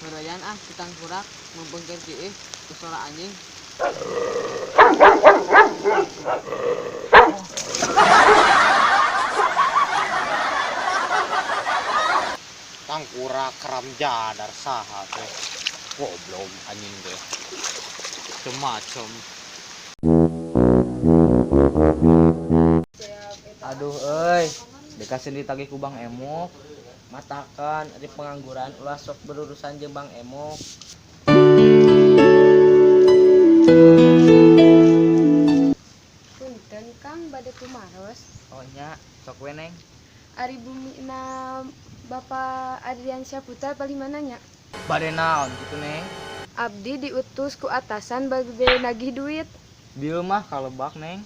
Heureyan ah si tangkurak mumpung keur kiih ku sora anjing. Tangkurak keram jadar saha teh. Goblok anjing teh. Macem-macem. Aduh euy, dikasih ditagih ku Bang Emok. Matakan ari pengangguran ulah sok berurusan jeung Bang Emok. Punten Kang bade kumaros. Oh nya, sok we Neng. Ari bumina Bapak Adrian Syaputra paling mananya? Bade naon kitu Neng? Abdi diutus ku atasan bade nagih duit. Bieu mah kalebak Neng.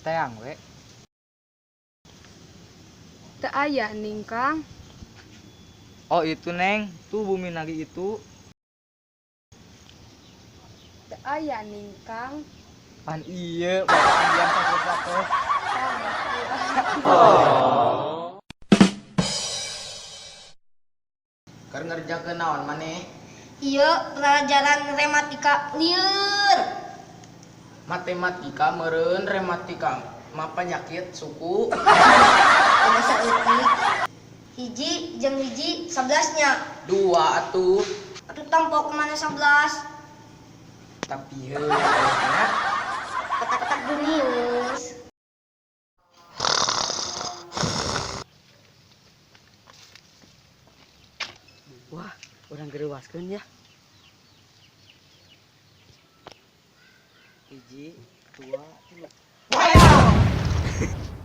Teang we. Teu aya ning Kang. Oh itu Neng, tuh bumi nagih itu. Teu aya ning Kang. Pan ieu Bapak Adrian Saputra teh. Keur ngerjakeun naon maneh? Ieu pelajaran rematika lieur. Matematika meureun rematika mah penyakit suku. Boga saeutik. Hiji jeung hiji 11 nya. Dua atuh. Atuh tampo kumaha 11? Tapi heuh nya. Kotak-kotak jenius. Wah, urang gerewaskeun ya. 1, 2, 3.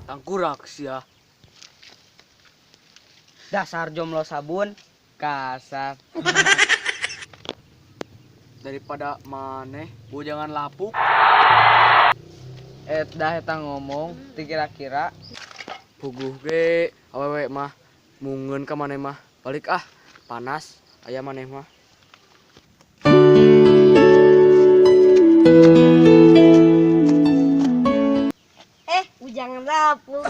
Tangkurak sia. Dasar jomblo sabun. Kasar. Daripada maneh bujangan lapuk. Dah eta ngomong ti kira-kira puguh ge awewe mah mungeun ka maneh mah. Balik ah, panas aya maneh mah. Bujangan lapuk.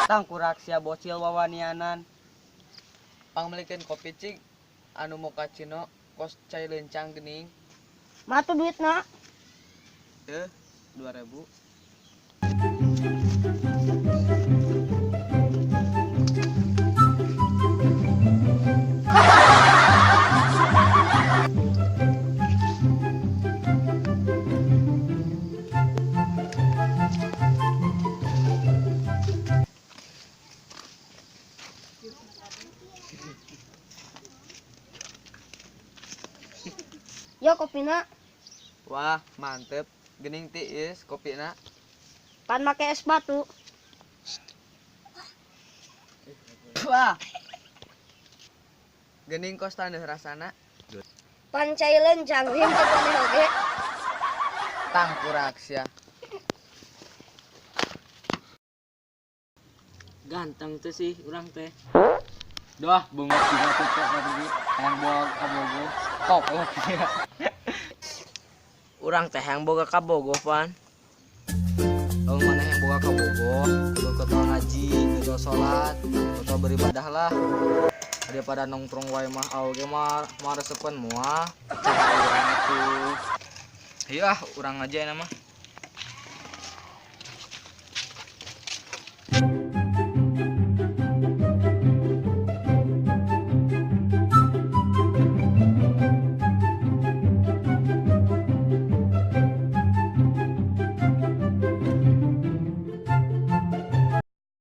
Tangkurak sia bocil wawanianan. Pangmelikeun kopi cig anu mochaccino kos cai lencang geuning. Matu duitna. Teuh, 2000. Yo kopina. Wah, mantep. Geuning tiis kopina. Pan make es batu. Wah. Geuning kos tandeuh rasana. Pan cai lencang him teu maneh oge. Tangkurak sia. Ganteng teu sih urang teh. Dah, bunga tiga tutup tadi hayang boga kabogoh. Koplok ya. Urang teh hayang boga kabogoh pan. Lamun maneh yang boga kabogoh, kudu ketol ngaji, ketol salat, ketol beribadah lah. Daripada nongkrong wae mah awe mah mah resepeun moal. Cara urang atuh. Ieu ah, urang aja ini mah.